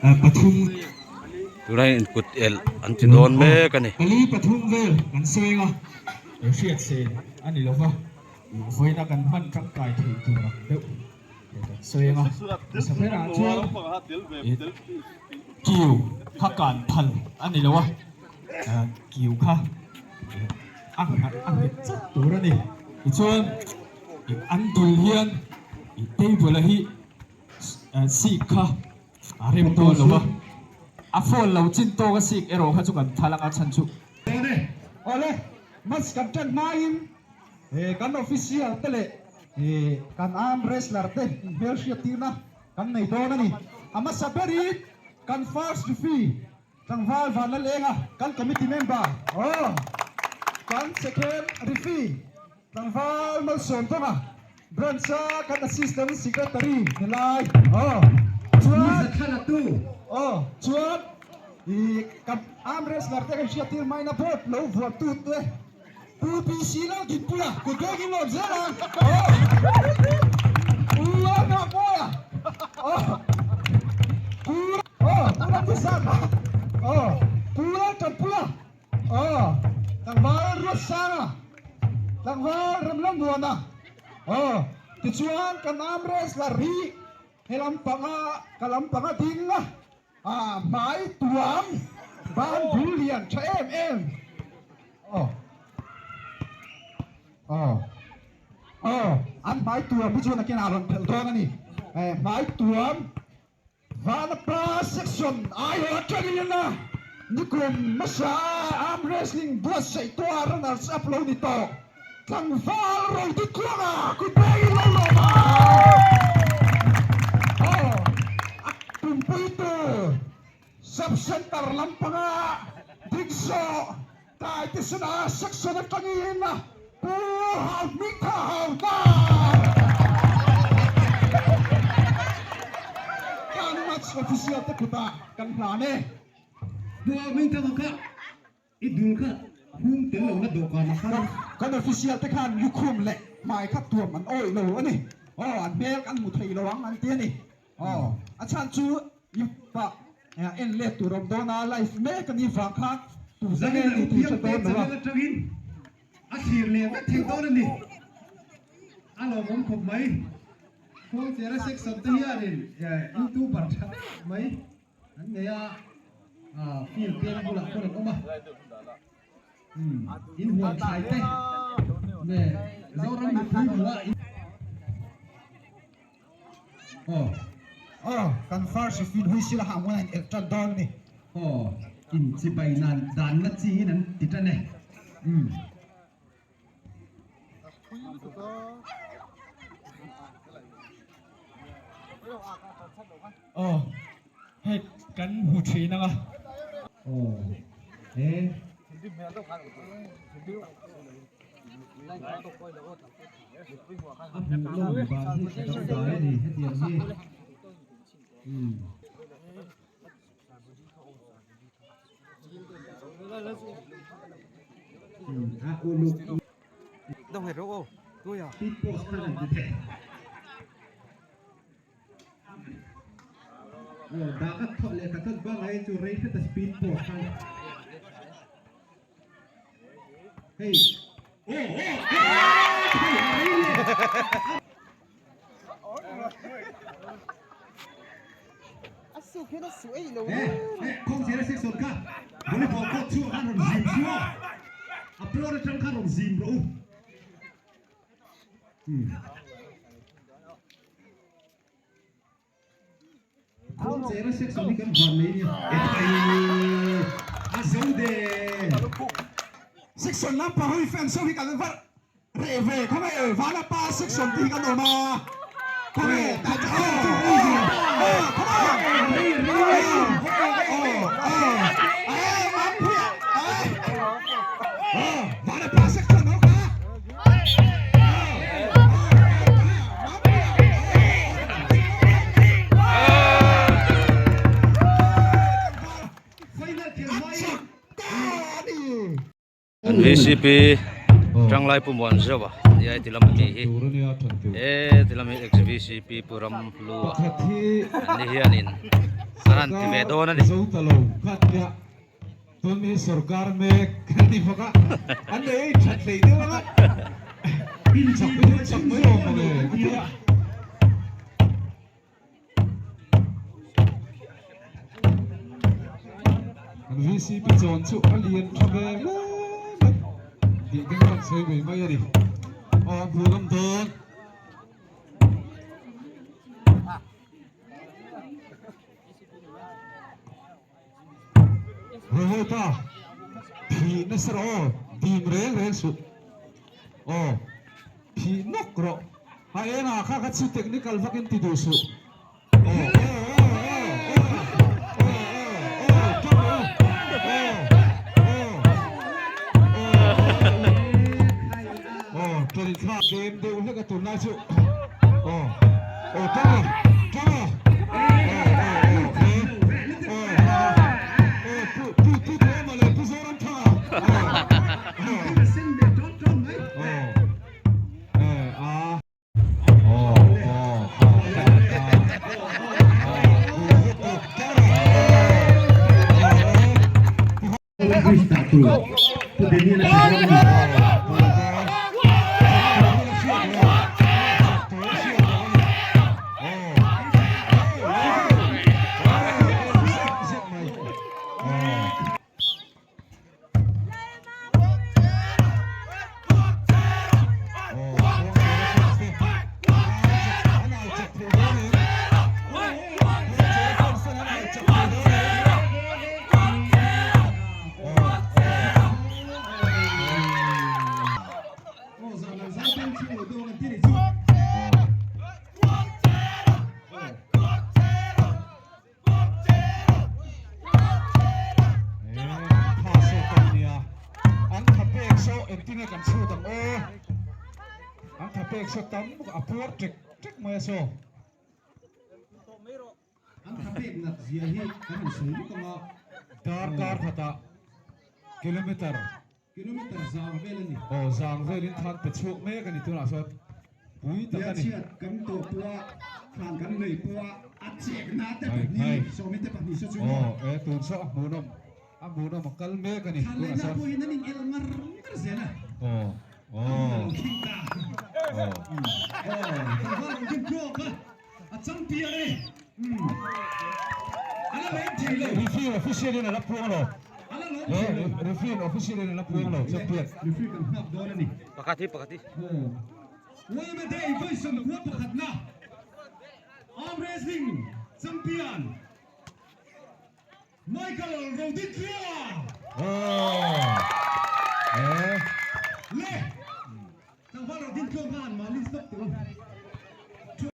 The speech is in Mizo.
Pathum. Tunah hian inkut elh an ti dawn mek a ni. Pali pathum vel kan seng a, he hriat sen a ni lova, vawiina kan hman tangkai thei tur ang deuh he kan seng a. Hmasa berah chuan kiu kha kan phal a ni lo a, kiu kha a nghat a nghet chat tur a ni. Tichuan an dul hian table a hi sik kha a rem dawn lo a, a phone lo chin tawk a sik erawh kha chu kan thal anga chhan chu. Awle awle match kan tan hmain kan official te leh kan arm wrestler te inhmelhriat tirna kan nei dawn a ni. A hmasa berin kan first referee tlangval Vanlalenga kan committee member aw kan second referee Tlangval Malsawm Dawnga branch a kan assistant secretary ni lai aw chuan aw chuan ih kan arm wrestler te kan hriat tir hmain a board lo vuah tu te Pu PC Laldinpuia kut beng in lawm zel a aw Pu Lalnghakmawia aw Pu aw Pu Ramdisanga aw Pu Laltanpuia Aw, tlangval Ruatsanga, tlangval Remlamuana, aw, tichuan kan arm wrestler hi he lampanga ka lampanga ding a, ah hmai tuam ban bul lian tha em em, aw, aw, aw, an hmai tuam hi chuan a kenah rawn phelh dawn a ni, hmai tuam. Vanapa Section aiawh atangin a nikum hmasa arm wrestling buatsaih tuah runners up lo ni tawh tlangval Rodi Tluanga kut bengin lo lawm a. Aw, a tumpui tur Sub Centre lampanga Dikzawh Taitesena Section atangin Pu Hauhmingtha Hauhnar kan match official te kutah kan hlan e. Pu Hauhmingtha kha i dul kha hung tel lohna dawhkanah khan. Kan official te khan lukhum leh hmai kha tuam an awih lo a ni. Aw, an hmel kan hmu thei lo ang an ti a ni. Aw, a chhan chu i pah en let tur awm dawn a, live mek a nih vang khan tu zeng nge ni tih hre dawn lo a. Channel atangin a thlir leh vek thei dawn a ni. A lawmawm khawp mai. Kawngchera section te hianin youtuber tha deuh mai an nei a, field peng bulah pawh an awm a. In huan thlai te leh Zoram mipui hmuh a. Aw aw kan first fin hui sila hang hun a in elh tan dawn a ni. Aw in chibai nan dan na chi in an ti tan e. Umm. Aw hei kan hmu thin ang a. Aw he. A hmuh lawm dan hi ka dangdai a ni hetiang hi. Umm. Umm a uluk. Speed post khan an ti thei. Aw dah ka thawh leh ka thawt bang ai chu rei hret a speed post khan. Hei. Oh oh oh hei a rei leh. He he khawng zira section kha volleyball court chhungah khan rawn zim chu aw. A pawn atang khan rawn zim rawh u. Hmm. Kawngchera section hi kan van nei nia. Ekhai a zo de. Section lampang ho hi fans ho hi kan va reh ve khawnge Vanapa section te hi kan awm a khawnge oh oh come on oh oh eh Mampuia eh oh Vanapa section ho kha. An vcp Tanglai Pu Muan Zeuh a. Nia heti lam ami hi he ti lam hi XVCP Pu Ramhlua an ni hianin an han ti ve dawn a ni. Tun hi sorkar mek kan ti bawk a, an nei that hlei deuh ang a, chak hi chu chak mai awm ang e a ti a. Kan VCP chawn chu a lian tha ve hle mai tih te kan sawi mai mai a ni. Aw a hmuhnawm dawn. Rehota, Phih nasa rawh aw, dim reng reng suh. Aw, phih nawk rawh. A engah kha kha chu technical vakin ti duh suh. Aw, aw, aw, aw, aw, aw, aw, aw, tang rawh u. Aw, aw, aw, aw, tawlh thlak tlem deuh hlek a tunlai chu. Aw, aw, tang rawh, tang rawh. Aw, aw, aw, he, aw, ha, aw, pu, pu, pu Thawma leh Pu Zoramthanga. Aw, aw, aw, eh, a. Aw, aw, ha, ha, ha, ha, pu, pu, tang rawh. Aw, aw, aw, pu. An tha pek nat zia hi kan han sawi vek ang a. Darkar khatah kilometer. Kilometer zang vel a ni. Aw zang velin than pe chhuak mek a ni tunah sawn pui tak a ni. Chhiat kan tawh pawha thlan kan nei pawha a chekna te pahnih sawmi te pahnih saw chu maw. Aw e tun saw a hmuhnawm a hmuhnawm a kal mek a ni tunah sawn. Thlan leina pawhin an inelh ngar ngar zel a. Aw aw. A lo thleng ta. Aw. Aw tlangval rawn dim tluak a. A champion e. A la lawm thei lo. Referee official in a la puang lo. A la lawm thei lo. Referee official in a la puang lo champion. Referee kan nghak dawn a ni. Pakhat hi pakhat hi. Yma Day vawi sawmkua pakhatna Arm Wrestling Champion Michael Roditluang. Aw. Le. Tlangval Roditluang khan mahni stop tawh a.